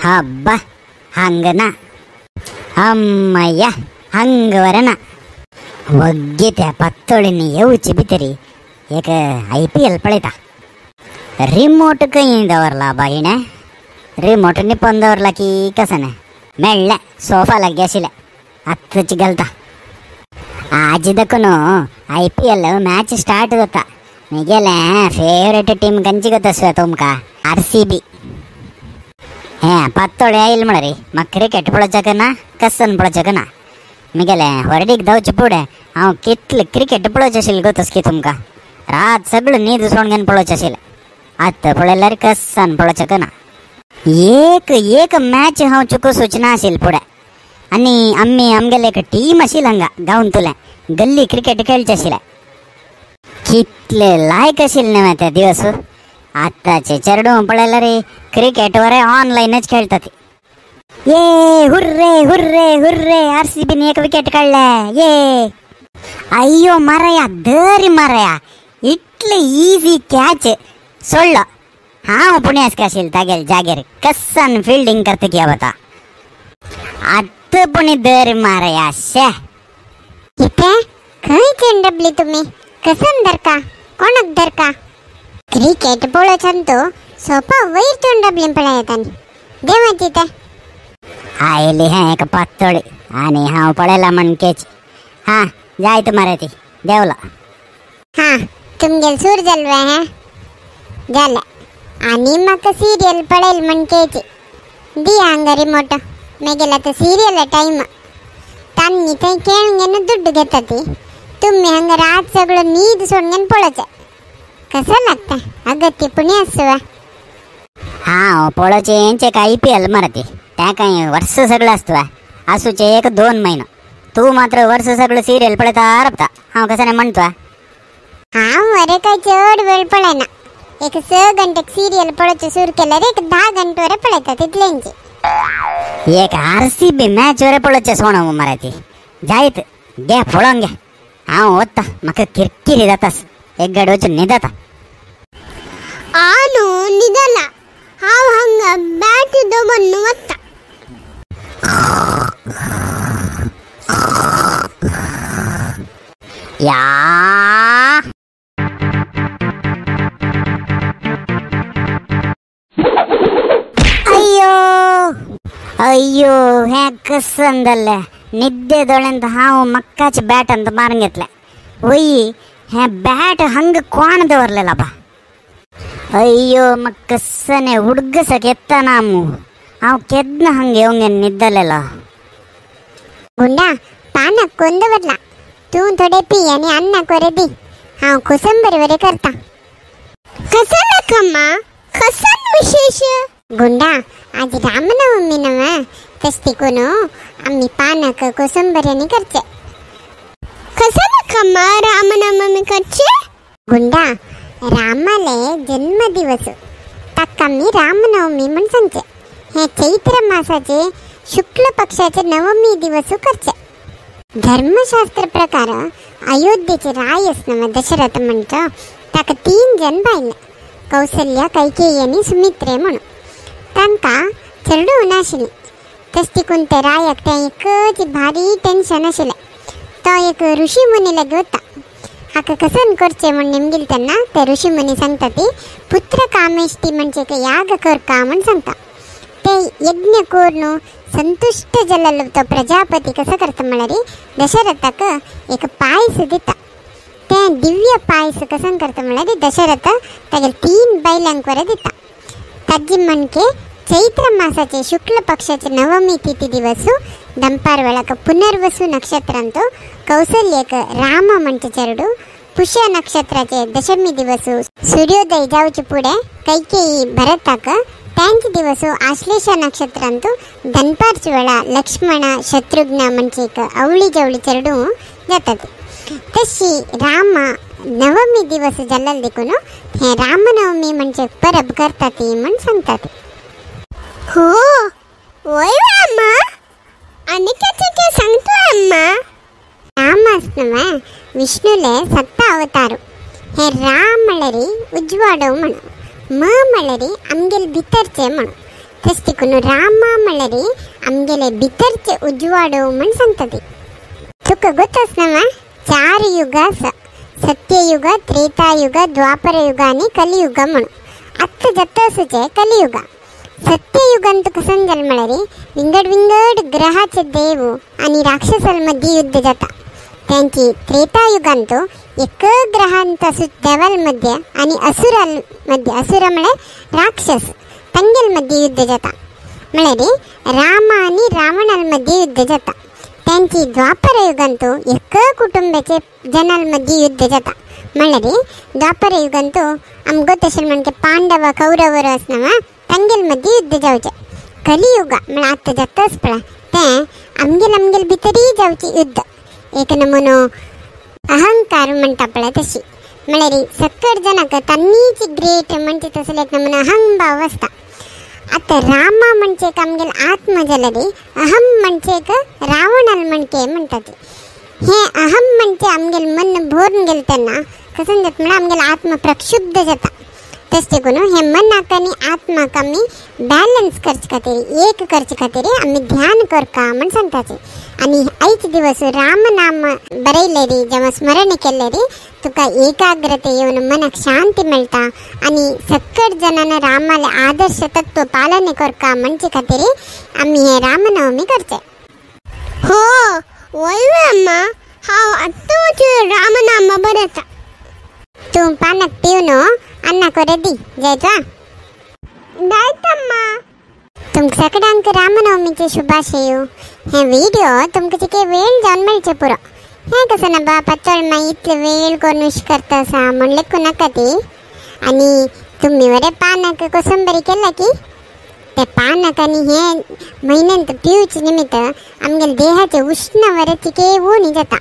ಹಬ್ಬ ಹಂಗನ ಅಮ್ಮಯ್ಯ ಹಂಗವರನ ಒಗ್ಗಿತೆ ಪತ್ತೊಳಿನಿ येवची भितरी एक IPL पळयता. रिमोट खंय दवरला बाईने? रिमोट निपोवन दवरला की कसं नाही मेळ्ळें सोफा लागीं आशिल्लें आत्ताच घालता. आज देखून IPL match start जाता. म्हगेलें फेवरेट टीम खंयची गो तसो तुमकां? RCB. हें पातोळे आयल म्हळ्यार म्हाका क्रिकेट पळोवच्याक ना कसन पळोवच्याक ना. म्हगेलें होर्डीक धांवचे फुडें हांव कितलें क्रिकेट पळोवचें आशिल्लें गो तसकी तुमकां. रात सगळें न्हीद सोडून घेवन पळोवचें आशिल्लें. आतां पळयल्यार कसन पळोवच्याक ना. एक एक मॅच हांव चुकोवचें ना आशिल्लें फुडें. आनी आमी आमगेलें एक टीम आशिल्लें हांगा गांवांतलें गल्ली क्रिकेट खेळचें आशिल्लें. कितले लायक आशिल्लें न्हय ते दिवस. आतांचे चेडूं पळयल्यार क्रिकेट वरे ऑनलायनच खेळटात. ये हुर्रे हुर्रे हुर्रे RCB एक विकेट काडले ये. अय्यो मारया दरी मारया इतले इजी कॅच सोडलो. हांव पुण्यास आशिल्लें तागेले जाग्यार कसन फिल्डिंग करता की वता. आतां पुणी दरी मारया शे. कितें खंय चेंडबली तुमी? कसन धरका कोणाक धरका? क्रिकेट पळोवच्यान तो सोफा वयर चेंडबली पळयता देवाची ते आयली हें एक पातोळी आनी हांव पळयला म्हणकेच. हां जायत मरे ती देंवलो. हां तुमगेल सूर जालो हें जालें आनी म्हाका सिरियल पळयल म्हणकेची दी हांगा रिमोट. मागीर आतां सिरियल टायम तांणी थंय खेळून घेवन दुड्ड घेता ती तुमी हांगा रात सगळो न्हीद सोडून घेवन पळोवचें कसं लागता अगत्य पुण्य आसू. हांव पळोवचें एक IPL मरे ती त्या काय वर्स सगळं आसता आसूचे एक 2 महिनो. तूं मात्र वर्स सगळं सिरियल पळयता रावता. हांव कसं नाही म्हणतो. हांव मरे काय चड वेळ पळयना. एक 6 घंटे सिरियल पळोवचें सुरू केल्यार एक 10 घंटे वरे पळयता तितलेंची. एक RCB match वरे पळोवचें सोण मरे ती जायत घे पळोवन घे. हांव वता म्हाका किरकिरी जातास एक गाडी वचून न्हिदता. आनु निदला हांव हांगा बॅट दवरून वता. या अय्यो अय्यो हें कसन जालें निद्दे दोळ्यांत हांव मक्काच बॅट अंत मारून घेतलें. वय हें बॅट हंग कोण दवरलें बा. अय्यो म्हाका कसन उडगसक येता ना मू. हांव केन्ना हंग येवंक न्हिदलेलो. गुंडा पानाक कोण दवरला? तूं थोडे पी आनी अन्नाक वरे दी. हांव कोसंबरी वरे करता. कसं नका कसन विशेष? गुंडा आज रामनवमी नव तस तिकून आमी पानाक कोसंबरी आनी करचे. कसं नका रामनवमी करचे? गुंडा रामाले जन्मदिवस ताका आमी रामनवमी म्हण सांगचे. हे चैत्र मासाचे शुक्ल पक्षाचे नवमी दिवस करचे. धर्मशास्त्र प्रकार अयोध्येचे राय आसना दशरथ म्हणचो ताका 3 जण बायल कौसल्या कैकेयी आनी सुमित्रे म्हणून. तांकां चेडूं नाशिल्लें तस तिकून ते रायाक तें एकच भारी टेन्शन आशिल्लें. तो एक ऋषी मुनी लागीं वता. हाका कसन करचें म्हण नेमगेल तेन्ना ते ऋषी मुनी सांगता ती पुत्र कामेष्टी म्हणजे एक याग करका म्हण सांगता. ते यज्ञ करून संतुष्ट जाल्लो तो प्रजापती कसो करता म्हळ्यार दशरथाक एक पायस दिता. ते दिव्य पायस कसं करता म्हळ्यार दशरथ तागेले 3 बायलांक वरे दिता. ताजी म्हणके चैत्र मासाचे शुक्ल पक्षाचे नवमी तिथी दिवस दनपार वेळाक पुनर्वसु नक्षत्रांत कौसल्यक राम म्हणचे चेडू पुष्य नक्षत्राचे दशमी दिवस सूर्योदय जावचे फुडें कैकेयी भरताक त्यांचे दिवस आश्लेषा नक्षत्रांत दनपारच्या वेळा लक्ष्मण शत्रुघ्न म्हणजे एक आवळी जवळी चेडू जातात. तशी राम नवमी दिवस जाल्लो देखून हे रामनवमी म्हणजे परब करतात ती म्हण सांगतात. हो वय अम्मा आनी कितें सांगतो अम्मा. राम आसना विष्णुले 7 अवतार हे रा म्हळ्यार उजवाडो म्हण, म म्हळ्यार आमगेले भितरचे म्हण. तशें देखून रामा म्हळ्यार आमगेले भितरचे उजवाडो म्हण सांगता ती. तुका गोत आसना मा 4 युग आसा, सत्ययुग, त्रेतायुग, द्वापरयुग आनी कलियुग म्हण. आत्तां जाता आसूचें कलियुग. सत्ययुगांत तुका समजलें म्हळ्यार विंगड विंगड ग्रहाचे देव आनी राक्षसां मदीं युद्ध जाता. त्यांची त्रेतायुगांत एक ग्रहांत आसू देवाल मध्य आनी असुरां मध्य, असुरा म्हळ्यार राक्षस, तांगेल मदीं युद्ध जाता. म्हळ्यार राम आनी रावणाल मदीं युद्ध जाता. त्यांची द्वापर युगांत एक कुटुंबाचे जनाल मदीं युद्ध जाता. म्हळ्यार द्वापर युगांत आमकां तशें म्हणजे पांडव कौरवर आसना वा तांगेल मदीं युद्ध जावचें. कलियुग म्हळ्यार आतां जाताच पळय तें आमगेल आमगेल भितरूय जावचें युद्ध. एक नमुनो अहंकार म्हणटा पळय तशी, म्हळ्यार सकट जनाक तांणीच ग्रेट म्हणजे तसले एक नमुनो अहंभाव आसता. आतां रामा म्हणजे एक आमगेल आत्मा जाल्यार अहम म्हणजे एक रावणाल म्हणके म्हणटा ती. हे अहम म्हणजे आमगेल मन भरून गेले तेन्ना कसं जाता म्हळ्यार आमगेल आत्मा प्रक्षुब्ध जाता. तशें देखून हे मनाक आनी आत्माक आमी बॅलन्स करचे खातीर, एक करचे खातीर आमी ध्यान करका म्हण सांगताचे. आनी आयचे दिवस रामनाम बरयलें री, जेव्हा स्मरण केलें री, तुका एकाग्रते येवन मनाक शांती मेळटा आनी सकट जणान रामाले आदर्श तत्व पालन करका म्हणचे खातीर आमी हे रामनवमी करचे. हो वय अम्मा, हांव आत्तां रामनाम बरयता. तूं पानाक पिवन अन्नाक दी जायत वा. जायत अम्मा. तुमकां सगळ्यांक रामनवमीचे शुभाशय. हे व्हिडिओ तुमकां चिके वेळ जावन मेळचे पुरो. हें कसं ना बा पातळ मागीर इतले वेळ करून विश करता आसा म्हण लेखूं नाका ती. आनी तुमी बरें पानाक कोसंबरी केला की ते पानाक आनी हे म्हयन्यांत पिवचे निमित्त आमगेले देहाचे उश्ण बरें चिके उणी जाता.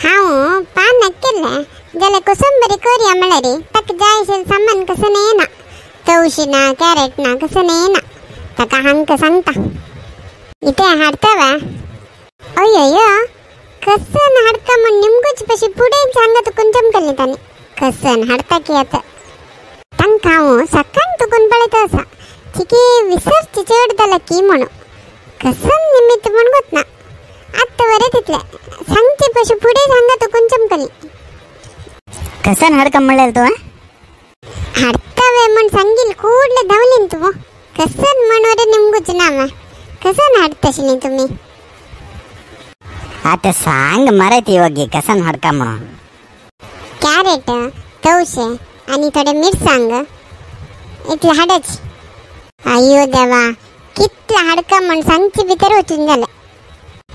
हांव पानाक केलें जाल्यार कोसंबरी करया म्हळ्यार ताका जाय आशिल्लें सामान कसं येना, तवशी ना, कॅरेट ना, कसं येना. ताका हांकां सांगता इथे हाडता वा. अय्यो कसन हाडता म्हण निमगूच पशी फुडें हांगा तुकून चमकल्लें ताणें. कसन हाडता की आतां तांकां हांव सकाळ तुकून पळयता आसा चिके विसरची चड जाला की म्हणून कसन निमित्त म्हण गोत ना. आत्तां बरें तितलें सांगचे पशी फुडें हांगा तुकून चमकली. कसन हाडका म्हणल्यार तूं हाडतावे म्हण सांगील ಕೂಡಲೇ धांवलीन तूं. कसन म्हण निमगूच ना वा कसन हाडताशिल्ली तुमी. आतां सांग मरे ती वगी कसन हाडका म्हणून. कॅरेट, तवशे आनी थोडे मिरसांग इतलें हाडाची. अय्यो देवा कितलें हाडका म्हण सांगचे भितर वचून जालें.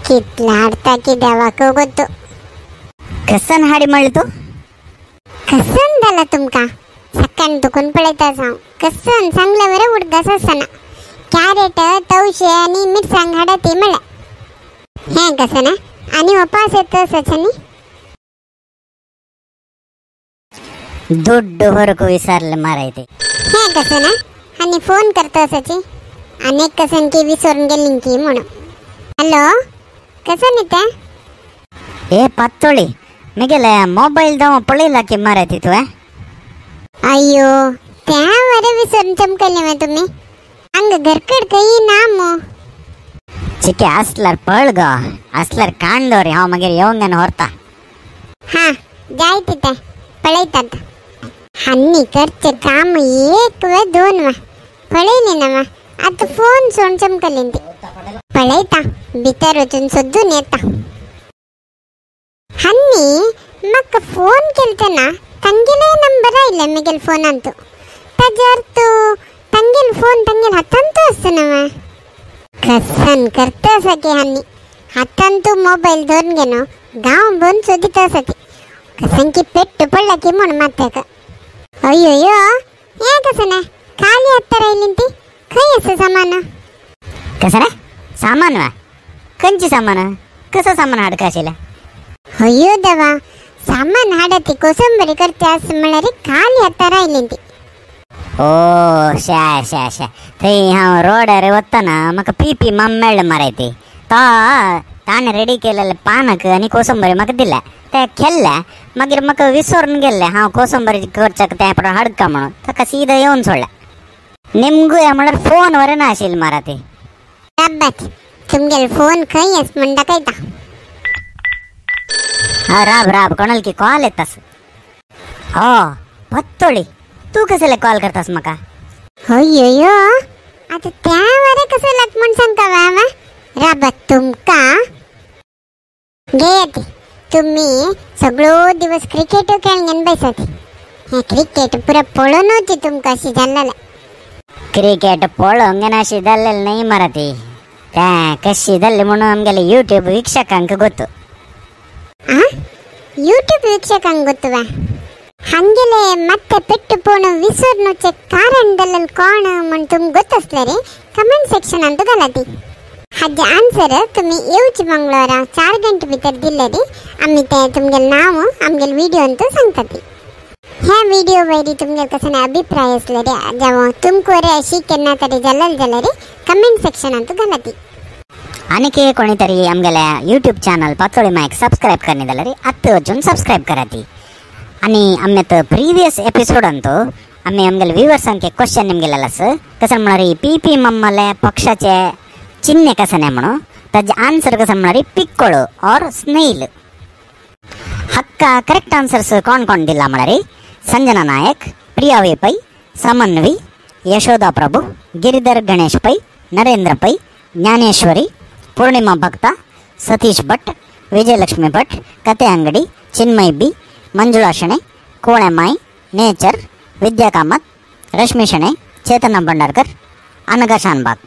कितलें हाडता की देवाक गोत्तू. कसन हाडी म्हणलें तूं? कसन जाला तुमकां सकाळ दुखून पळयता हांव. कसन सांगलें बरें उडगास आसना. कॅरेट, तवशे आनी मिरसांग हाडा ती म्हळ्यार हें कसन आनी उपास येता आसाचे न्ही. दुड्डू व्हरूंक विसरलें मरे ते. हें कसन आनी फोन करता आसाची आनी एक कसन की विसरून गेली की म्हणून. हॅलो कसन येता? ए पातोळी मिगेले मोबायल दव पळयला की मरे ती तुवें? अय्यो त्या बरें विसरून चमकले मा तुमी. हांगा घरकड खंय ना मू. चिके आसल्यार पळ गो, आसल्यार काण दवर, हांव मागीर येवंक आनी व्हरता. हां जाय तितें पळयतात. हांनी करचें काम एक वा दोन वा पळयलें ना वा. आतां फोन सोड चमकली ती. पळयता भितर वचून सोदून येता. हांनी म्हाका फोन केलो तेन्ना तांगेले नंबर आयले म्हगेले फोनांत. ताजे अर्थ तांगेलो फोन तांगेले हातांतू आसना वा. कसन करता आसा की हांनी हातांतू मोबायल धरून घेनो गांव भरून सोदीत आसा ती. कसन की पेट्ट पडला की म्हूण माथ्याक. अय्यो हें कसं ना खाली हातार आयली ती. खंय आसा सामान? कसं रे सामान वा? खंयचें सामान? कसं सामान हाडका आशिल्लें? अय्यो देवा सामान हाडा ती कोसंबरी करते आस म्हळ्यार खाली हातार आयली ती. ओ शा शा शा थंय हांव रोडार वतना म्हाका पी पी माम मेळ्ळें मरे ती. तो ताणें रेडी केलेलें पानक आनी कोसंबरी म्हाका दिलें, तें खेल्लें. मागीर म्हाका विसरून गेल्लें हांव कोसंबरी करच्याक तें पण हाडका म्हणून ताका सीधा येवन सोडलें. निमगूया म्हळ्यार फोन वर नाशिल्ली मारा ती. राबात तुमगेल फोन खंय आस म्हण दाखयता. हा राब राब कोणाल की कॉल येतास. हो पत्तोळी तू कसले कॉल करतास म्हाका? हय आता त्या वरे कसं लाग म्हण सांगता वा राबात तुमका घेत. तुम्ही सगळो दिवस क्रिकेट खेळून बैसत. हे क्रिकेट पुरा पळोवनूच तुमकां अशी जाल्लें. क्रिकेट पळोवंक अशी जाल्लें न्हय मरा ती. तें कशी जाल्ली म्हणून आमगेले यूट्यूब वीक्षकांक गोत्तु. यूट्यूब वीक्षकांक गोत्तु वा? हांगेले ಮತ್ತೆ ಪೆಟ್ಟು ಪೋಣ ವಿಸರ್ನುಚೆ ಕಾರಣದಲ್ಲಿ ಕೋಣ म्हण तुम गोत असले रे कमेंट सेक्शन अंत घालाती. हाजे आन्सर तुम्ही येवचे मंगळवारा 4 गंटे भितर दिले रे आम्ही ते तुमगेल नाव आमगेल व्हिडिओ अंत सांगता. ह्या व्हिडिओ वयरी तुमगेल कसं अभिप्राय असले रे जावं तुमको रे अशी केन्ना तरी जाल्लें जाल्यार रे कमेंट सेक्शन अंत घालाती. आणखी कोणीतरी आमगेल्या यूट्यूब चॅनल पातोळी मायक सबस्क्राईब करणे जाल्यार आत्तां वचून सबस्क्राईब कराती. आणि आम्ही तर प्रिवियस एपिसोड अंतू आम्ही आमगेले व्ह्युअर्सांक क्वेश्चन निमगेलेलो आसा कसं म्हळ्यार पी पी मम्माले पक्षाचे चिन्ह कसं नाही म्हणून ताजे आन्सर कसं म्हळ्यार पिक्कोळ और स्नेल. हक्का करेक्ट आन्सर्स कोण कोण दिला म्हळ्यार संजना नायक, प्रिया वे पै, समन्वी, यशोदा प्रभू, गिरिधर गणेश पै, नरेंद्र पै, ज्ञानेश्वरी, पूर्णिमा भक्ता, सतीश भट, विजयलक्ष्मी भट, कथे अंगडी, चिन्मय बी, मंजुळा शणे, कोळेमाय, नेचर, विद्या कामत, रश्मी शणे, चेतना भंडारकर, अनघा शानबाग.